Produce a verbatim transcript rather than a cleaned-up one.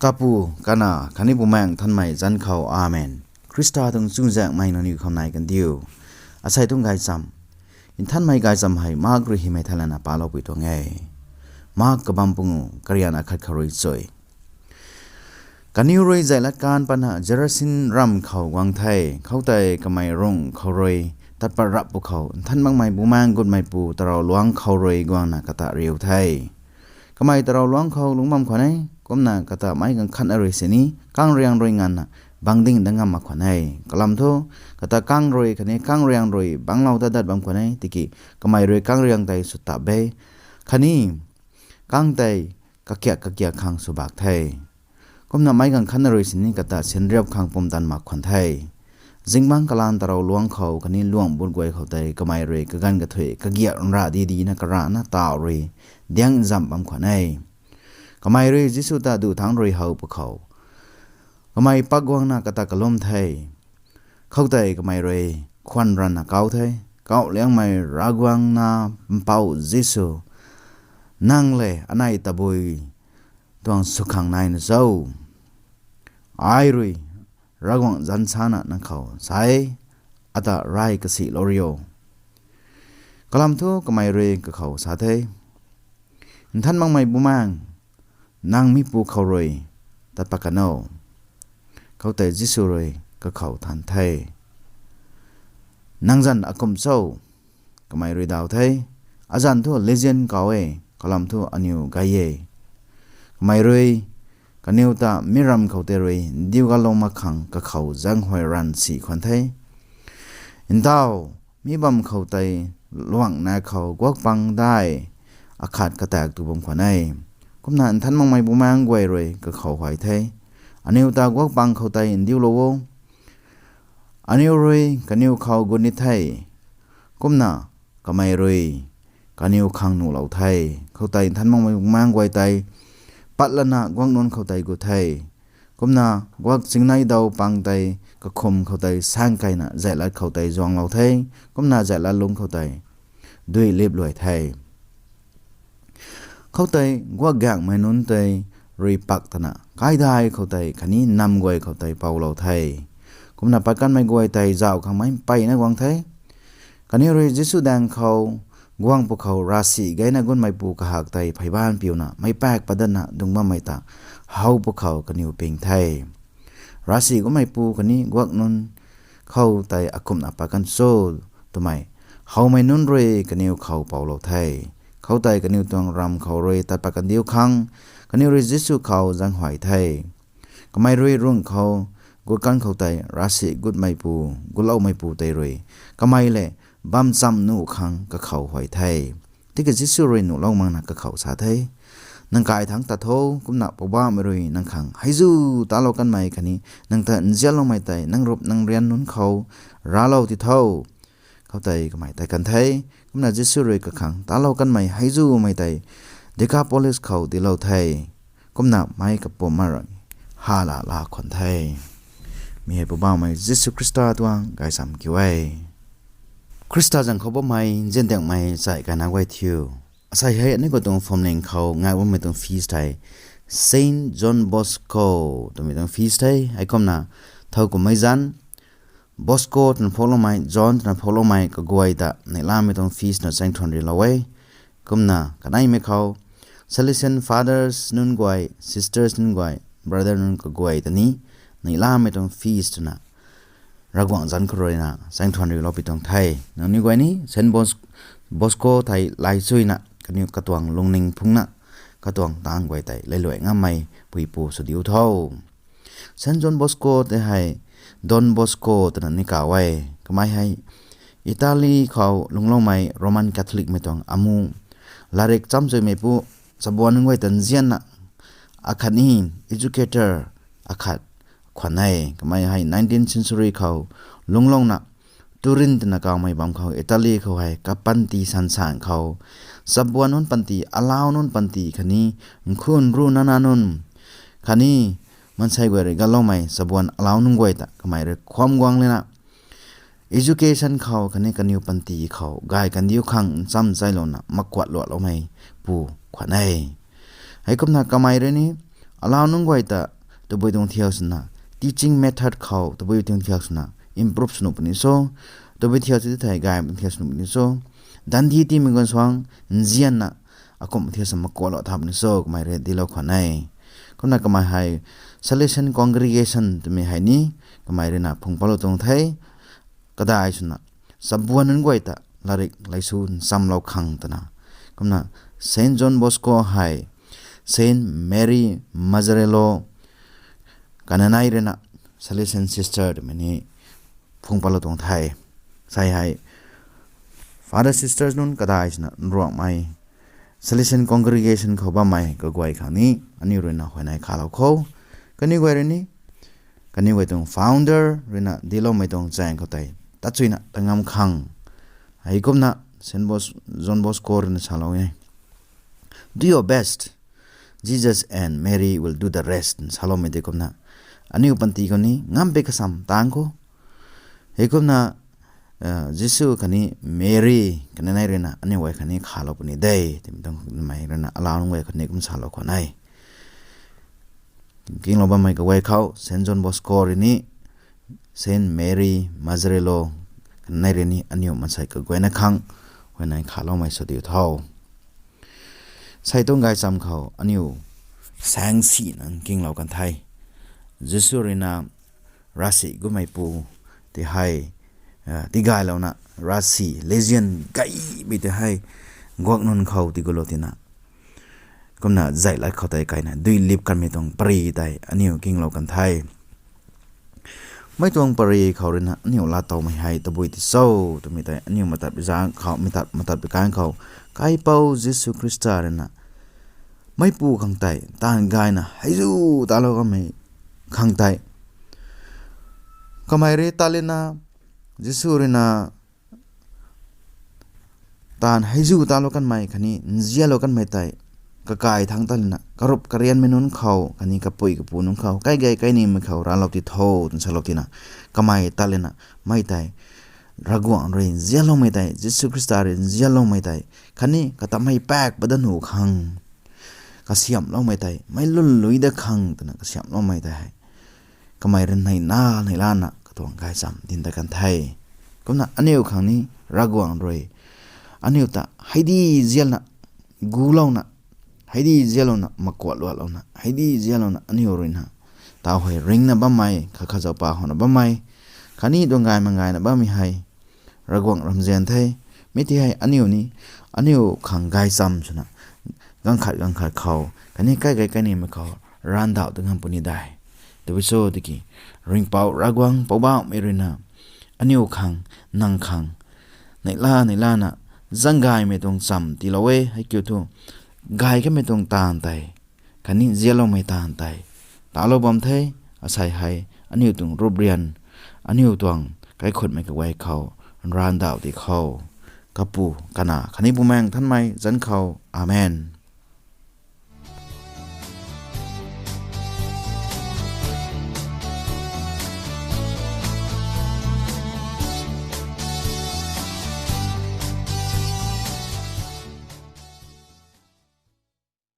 Tapu, Kanac khatni Bumaengh Nthanmei zanc khou, Amen. Khrista tuang chuzaenghmei nangniw khou nai kandiu. Asei tuang gaychamv, nthanmei gaychamv hei Mark rui hymei thei lana paloupui tuang e. Mark kabamv pangu, karian akhat khou rui chui. Kaniw rui zailat kan patna Gerasin ramv khou guang the. Khoutei kamei rungh khou rui tat pat rap pwkhou, nthan makmei Bumaengh gutmeipu tarou luangc khou rui guangna kata riu the. Kamei tarou luangc khou lungc bam khwan e, kumna kata meic ganv khatna rui sini kangriang rui nganvna bang ding dat ngam mak khwan e. Kalam thu, kata kang rui khatni kangriang rui bangclou dat dat bam khwan e, tiki kamei rui kangriang tei sw tap e, khatni kang tei kakiak kakiak khang sw bak the. Kumna meic ganv khatna rui sini kata sinriap khang pumtan mak khwan the. Zingbangc kalan tarou luangc khou khatni luang but guay khou tei kamei rui kaganv kathuic kagiak nra di dina karana tauh rui diang nzamh bam khwan e. Kamei rui Jisu ta duh thangc rui how pwkhou, kamei pak guangna kata kalum the. Khoutei kamei rui khwan ranvna kauc the, Kauhliangmei Ravguangc na Mpouh Jisu, nang lev anei tabui tuang sw khang naina cho? Ai rui Ravguangc zanc sana nang khou sa e, ata rey kasihlou rio. Kalam thu kamei rui kakhou sa the, Nthan makmei Bumaengh, nang mipu khou rui tat pat kan o. Khoutei Jisu rui kakhou than the, Nang zanc akum cho? Kamei rui daw the, Azanc thu Legion kaw e, kalam thu aniw gay e. Kamei rui kaniw ta mi ramv khou tei rui ndiu galou mak khang kakhou zaenghuay ranv si khwan the. Ntaw, mi bam khou tei luangna khou guak pang dai akhat kataek tu bam khwan e. Kumna nthan makmei Bumaengh guay rui kakhou huay the, Aniw ta guak pang khou tei ndiulou o. Aniw rui kaniw khou gut ni the. Kumna kamei rui kaniw khang nuhlou the. Khoutei nthan makmei Bumaengh guay tei pat lana guak nunc khou tei gut the. Kumna guak chingnei daw pang tei kakhum khou tei saeng keyna zailat khou tei zuanglou the. Kumna zailat lungc khou tei dui lip luai the. Khoutei guak gaengmei nunc tei rui pak tana kaidai khou tei khatni nam guay khou tei poulou the. Kumna pat kanmei guay tei zauh khang meic mpeyna guang the. Kaniw rui Jisu daeng khou guang pwkhou ravsic gayna gutmeipu kahak tei pheyban piuna meic paek padatna dungc bammei ta how pwkhou kaniw ping the. Ravsic gutmeipu khatni guak nunc khou tei akumhna pat kan cho twmei howmei nunc rui kaniw khou poulou the. Khoutei kaniw tuang ramv khou rui tat pat kandiu khang kaniw rui Jisu khou zaenghuay the. Kamei rui rungh khou gut kan khou tei ravsic gutmeipu, gutloumeipu tei rui kamei lev bam chamv nuh khang kakhou huay the. Tiki Jisu rui nuhlou makna kakhou sa the, Nang kai thangc tat tho, kumna Poubauhmei rui nang khang heizu talou kanmei khatni nang ta nzianloumei tei nang rup nang rian nunc khou raclou ti tho. Khoutei kamei tei kan the. Kumna Jisu rui kakhang talou kanmei heizumei tei Decapolis khou tiilou the. Kumna meic kapumc rui hala la khwan the. Mi hei Poubauhmei Jisu Khrista tuang gaychamv kiu e. Khrista zanc khou bammei nziandiakmei chai kaina guay thiu, asei hei aniu khou tuang phwamling khou ngak bammei tuang feast hei Saint John Bosco twmei tuang feast the. Heikumna thow kummei zanc Bosco twna phokloumei, John twna phokloumei kaguay ta neihlamei tuang feast na chaeng thuan rilou e. Kumna kaneimei khou Salesian fathers nunc guay, sisters nunc guay, brother nunc kaguay ta ni neihlamei tuang feast twna Ravguangc zanc khou ruina chaeng thuan rilou pi tuang the. Nangniw guay ni Saint Bos-, Bosco thei lay chuyna kaniw katuang lungning phungna katuang tang guay tei lailuai ngammei puipu sw diu tho. Saint John Bosco tei hei Don Bosco twna ni kaw e. Kamei hei Italy khou lungloumei Roman Catholicmei tuang amu, latrik chamchuimeipu, chabuan nunc guay ta nzianna akhatni educator akhat khwan e. Kamei hei nineteenth century khou lunglouna Turin twna kawmei bam khou Italy khou hei kapanty sansan khou chabuan nunc panty, alau nunc panty khatni nkhun ru nana nunc khatni maansei guay rui galoumei chabuan alau nunc guay ta kamei rui kham guang lana education khou khatni kaniw panty khou gay kandiu khang ncham chailouna makuat luatloumei pu khwan e. Heikumna kamei rui ni alau nunc guay ta tabui tuang thiak swna, teaching method khou tabui tuang thiak swna improve sw nuh puni cho, tabui thiak sw thei gay tuang thiak sw nuh puni cho, dandi tiimei guang suang nzianna akumh thiak sw makualou tha puni cho, kamei rui dilou khwan e. Kumna kamei hei Salesian congregation twmei hei ni kamei ruina phung palou tuang the. Kadai swna, chabuan nunc guay ta latrik laisu nchamlou khang twna, kumna Saint John Bosco hei Saint Mary Mazzarello kananei ruina Salesian sister twmei ni phung palou tuang the. Sai hei Father sisters nunc kadai swna nruangmei Salesian congregation khou bammei kaguay khang ni aniu ruina huayney khalou kho. Kaniw guay rui ni, kaniw guay tuang founder ruina diloumei tuang chaeng khou tei tatchuina ta ngam khang, heikumna Saint Bos-, John Bosco ruina salou e, "Do your best, Jesus and Mary will do the rest," saloumei tei kumna, aniu panty khou ni ngam pei kasam tang khou, heikumna Jisu khatni Mary kananei ruina aniu guay khang ni khalou puni de twmei tuang mei ruina alau nunc guay khang ni kum salou khwan e. Kinglou bammei kaguay khou Saint John Bosco rui ni Saint Mary Mazzarello kananei rui ni aniu maansei kaguayna khang huayney khaloumei sw diu tho. Sei tuang gaychamv khou aniu saeng sina kinglou kan the. Jisu ruina ravsic gutmeipu tei hei tigaylouna ravsic lezian gaymei tei hei guak nunc khou tigulou tina, kumna zai lat khou tei kaina dui lip kanmei tuang pary tei aniu kinglou kan the. Mei tuang pary khou ruina aniu laatowmei hei tabui ti cho twmei tei aniu matat zaeng khou, matat, matat bi kan khou, Kaipouc Jisu Khrista ruina meicpu khang tei taanv gayna heizu talou kanmei khang tei, kamei rui tat lana, Jisu ruina taanv heizu talou kanmei khatni nzianlou kanmei tei kakai thangc tat lana, karup karianmei nunc khou khatni kapui kapu nunc khou, kaigei kainimei khou raclou ti tho twna salou tina, kamei tat lana, mei tei Ravguangc rui nzianloumei tei, Jisu Khrista rui nzianloumei tei khatni katamhmei pak padat nuh khang kasiamhloumei tei, meic lwnlui dat khang twna kasiamhloumei tei hei kamei rui neihla neihlana katuang gaychamv dinc tat kan the. Kumna aniu khang ni Ravguangc rui aniu ta heidi zianna gulouna, heidi zianlouna makuat luatlouna, heidi zianlouna aniu ruina tau hei ringcna bammei, khat khat zauc pa howna bammei, khatni tuang gay mak gayna bammei hei Ravguangc ramzian the. Mi tei hei aniu ni, aniu khang gaychamv swna, ganv khat ganv khat khou khatni kaigei kainimei khou randauh ta ngam puni de. Tabui cho tiki, Ringhpouc Ravguangc Poubauhmei ruina aniu khang, nang khang neihla neihlana zanggaymei tuang chamv tiilou e. Heikiu thu gay kamei tuang taanv tei khatni nzianloumei taanv tei talou bam the. Asei hei aniu tuang ruprian, aniu tuang kaikhutmei kaguay khou randauh ti khou, Kapu, Kanac khatni Bumaengh Nthanmei zanc khou, Amen.